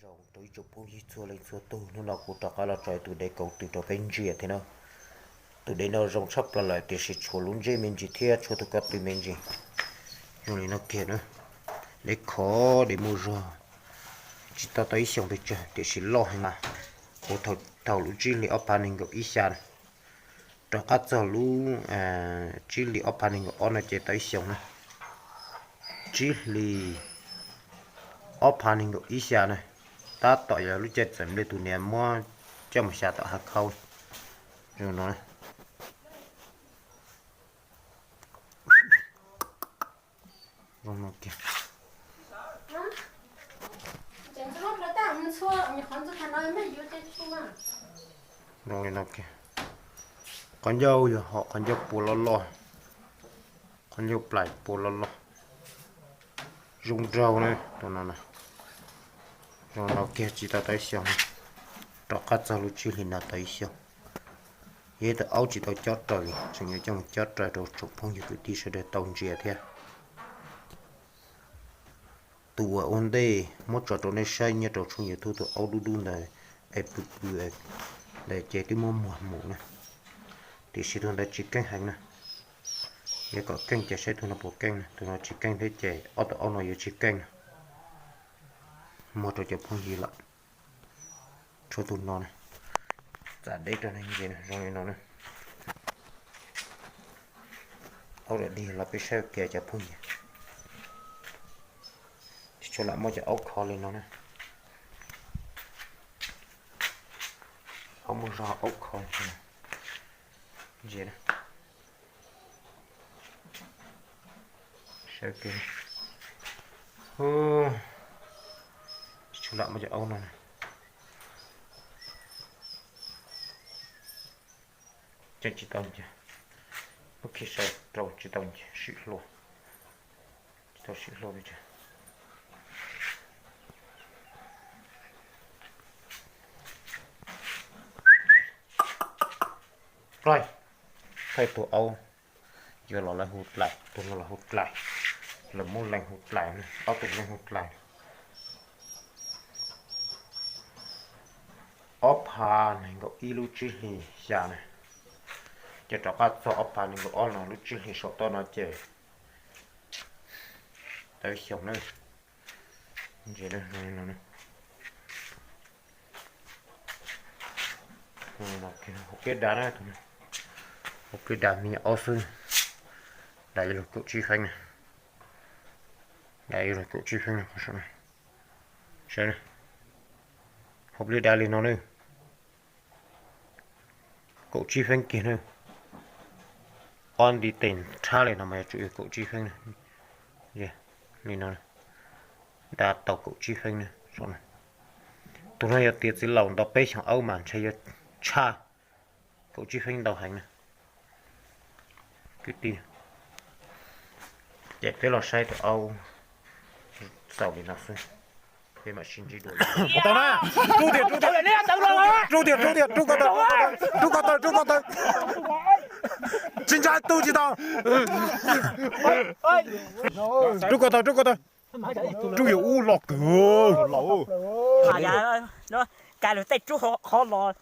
Zoo rau ib tsoom phooj ywg txhua leej txhua tug, hnub no kuv rov qab los tso tus dev kauv tw rau peb ntsia thiab na. Tus dev no zoo tshaj plaws lawm tiam sis tshuav lub ntsej me ntsis thiab tshuav tus ko tw me ntsis. Zoo li no kiag na, dev khov dev muaj zog, tsis tau tau ib xyoos pes tsawg tiam sis loj heev na. Ua thaum lub tsib hlis ob phav nees nkaum ib xya na, rov qab txog lub tsib hlis ob phav nees nkaum ob no ces tau ib xyoos na. Tsib hlis ob phav nees nkaum ib xya na, tab tom yog lub caij txawm nplej tus niam muab coj mus xya tom hav khaub zoo no. Zoo no kiag. Zoo li no kiag. Qhov ncauj yog hom qhov ncauj pua loj loj, qhov ncauj plais pua loj loj. Zoo nraug na, tus no na. Zoo no kiag tsis tau tau ib xyoos, rov qab txog lub tsib hlis no tau ib xyoos. Yog tus aub tsis tau cob raws li, tseem yuav coj mus cob raws rau tsoom phooj ywg kwv tij sawv daws tau ntsia thiab. Tus uas ua ntej muab tso rau nej saib nyob rau tshooj YouTube tus aub dub dub ntawd es pw pw ntawd ces twb muab muag mus na. Tiam sis tus ntawd tsis keej heev na. Yog kom keej ces saib tus no puas keej na, tus no tsis keej thiab ces ob tug aub no yuav tsis keej na. Muag rau cov phooj ywg lawm. Tshuav tus no na, txav deb rau neeg ntses zoo li no na. Aub dam dig los peb saib ua ke cov phooj ywg. Tsis tshua lam muaj cov aub khov li no na. Aub muaj zog aub khov ntses na. Saib ua ke. Tsis tshua lam muaj cov aub no na. Ceeb tsis tau nce, muab khi sau rau tsis tau nce, sim hlua, tsis tau sim hlua pes tsawg. Plaij, thaij tus aub, yuav los lawv hu dlais, tus no los hu dlais, lawv muab leej hu dlais, ob tug leej hu dlais. Ob phav nees nkaum ib lub tsib hlis xya na, ces rov qab txog ob phav nees nkaum ob no lub tsib hlis saum toj no ces tau ib xyoos na. Ntses no, hauv pliaj dav na, hauv pliaj dav me nyuam aub xwb. Dav yuav luag kaum tsib feeb na, dav yuav luag kaum tsib feeb na. Saib, hauv pliaj dav li no na, kaum tsib feeb kiag na. Ob ntiv tes rhab li no mas yuav tsum yog kaum tsib feeb na. Li no, dav tau kaum tsib feeb na. Tus no yog tias txiv laus nto peb xyoos aub mas ntshe yuav tshaj kaum tsib feeb ntau heev na. Kwv tij, ces peb los saib tus aub xaus li no xwb, peb mam sib ntsib dua. Rub tiag, rub tiag, rub tiag, rub tiag, rub ko taw, rub ko taw, rub ko taw. Tsis ntshai, tu tsis tau. Rub ko taw, rub ko taw. Rub yuav ub los kawg. Ka lug tej rub qhov los.